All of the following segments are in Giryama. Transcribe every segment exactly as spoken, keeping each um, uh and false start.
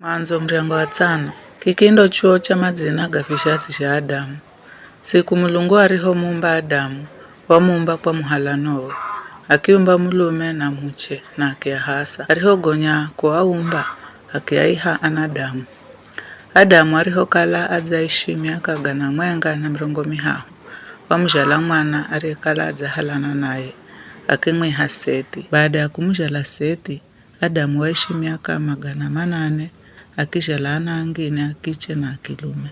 Mwandzo muryango wa tsano. Kiki ndo chuo cha madzina ga vizhazi zha Adamu. Siku Mulungu arihomuumba Adamu, wamuumba kwa muhalanowe. Akiumba mulume na muche, na akiahasa. Arihogonya kuaumba, akiaiha anadamu. Adamu arihokala adzaishi miaka gana mwenga na mirongo mihahu, wamuzhala mwana ariyekala adzahalana naye, akimwiha Sethi. Baada ya kumuzhala Sethi, Adamu waishi miaka magana manane, akizhala ana angine akiche na akilume.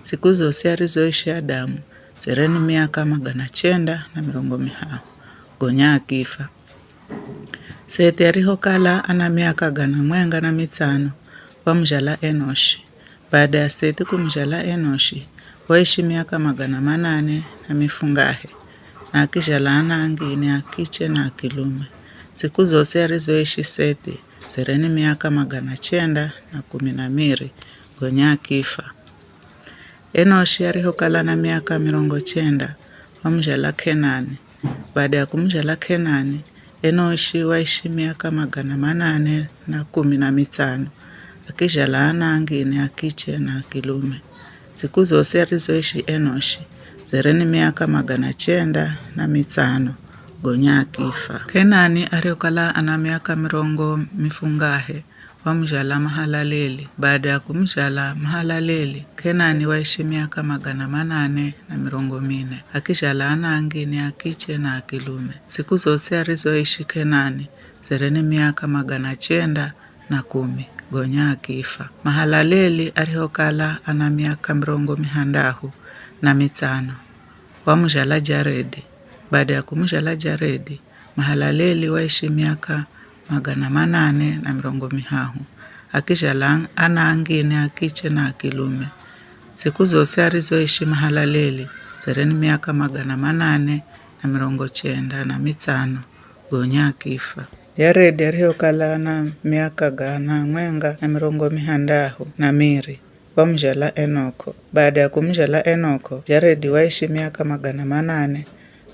Siku zosi arizoishi Adamu, zere ni miaka magana chenda na mirongo mihahu, gonya akifa. Sethi arihokala ana miaka gana mwenga na mitsano, wamuzhala Enoshi. Baada ya Sethi kumuzhala Enoshi, waishi miaka magana manane na mifungahe, na akizhala ana angine akiche na akilume. Siku zosi arizoishi Sethi, zere ni miaka magana chenda na kumi na miri, gonya akifa. Enoshi arihokala na miaka mirongo chenda, wamuzhala K'enani. Baada ya kumuzhala K'enani, Enoshi waishi miaka magana manane na kumi na mitsano, akizhala ana angine akiche na akilume. Siku zosi arizoishi Enoshi, zere ni miaka magana chenda na mitsano, gonya akifa. K'enani arihokala ana miaka mirongo mifungahe, wamuzhala Mahalaleli. Baada ya kumuzhala Mahalaleli, K'enani waishi miaka magana manane na mirongo mine, akizhala ana angine akiche na akilume. Siku zosi arizoishi K'enani, zere ni miaka magana chenda na kumi, gonya akifa. Mahalaleli arihokala ana miaka mirongo mihandahu na mitsano, wamuzhala Jaredi. Baada ya kumuzhala Jaredi, Mahalaleli waishi miaka magana manane na mirongo mihahu, akizhala ana angine akiche na akilume. Siku zosi arizoishi Mahalaleli, zere ni miaka magana manane na mirongo chenda na mitsano, gonya akifa. Jaredi arihokala ana miaka gana mwenga na mirongo mihandahu na miri, wamuzhala Enoko. Baada ya kumuzhala Enoko, Jaredi waishi miaka magana manane,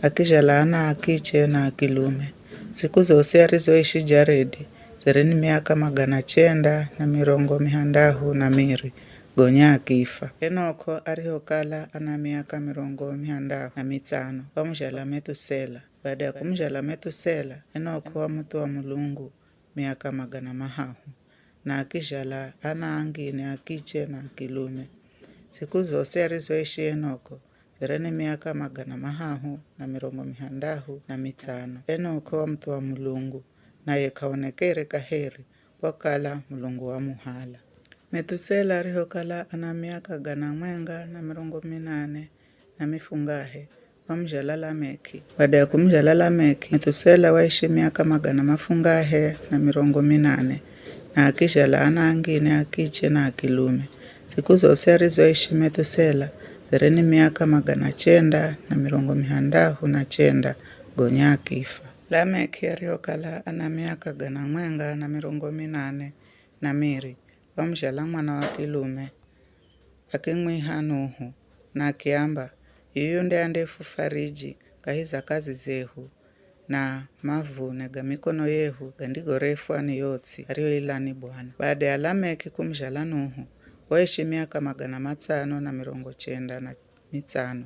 akizhala ana akiche na akilume. Siku zosi arizoishi Jaredi, zere ni miaka magana chenda na mirongo mihandahu na miri, gonya akifa. Enoko arihokala ana miaka mirongo mihandahu na mitsano, wamuzhala Methusela. Baada ya kumuzhala Methusela, Enoko wamuthuwa Mulungu miaka magana mahahu, na akizhala ana angine akiche na akilume. Siku zosi arizoishi Enoko, zere ni miaka magana mahahu na mirongo mihandahu na mitsano. Enoko wamuthuwa Mulungu, naye k'aonekere kaheri, kwa kukala Mulungu wamuhala. Methusela arihokala ana miaka gana mwenga na mirongo minane na mifungahe, wamuzhala Lameki. Baada ya kumuzhala Lameki, Methusela waishi miaka magana mafungahe na mirongo minane, na akizhala ana angine akiche na akilume. Siku zosi arizoishi Methusela, zere ni miaka magana chenda na mirongo mihandahu na chenda, gonya akifa. Lameki arihokala ana miaka gana mwenga na mirongo minane na miri, wamuzhala mwana wa kilume, akimwiha Nuhu, na akiamba, "Yuyu nde andefufariji kahi za kazi zehu, na mavune ga mikono yehu gandigorefwa ni yotsi ariyoila ni Bwana." Baada ya Lameki kumuzhala Nuhu, waishi miaka magana matsano na mirongo chenda na mitsano,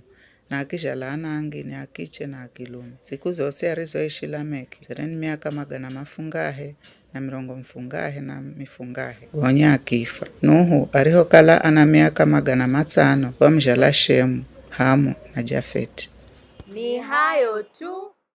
na akizhala ana angine akiche na akilume. Siku zosi arizoishi Lameki, zere ni miaka magana mafungahe na mirongo mifungahe na mifungahe, gonya akifa. Nuhu arihokala ana miaka magana matsano, wamuzhala Shemu, Hamu na Jafeti. Ni hayo tu.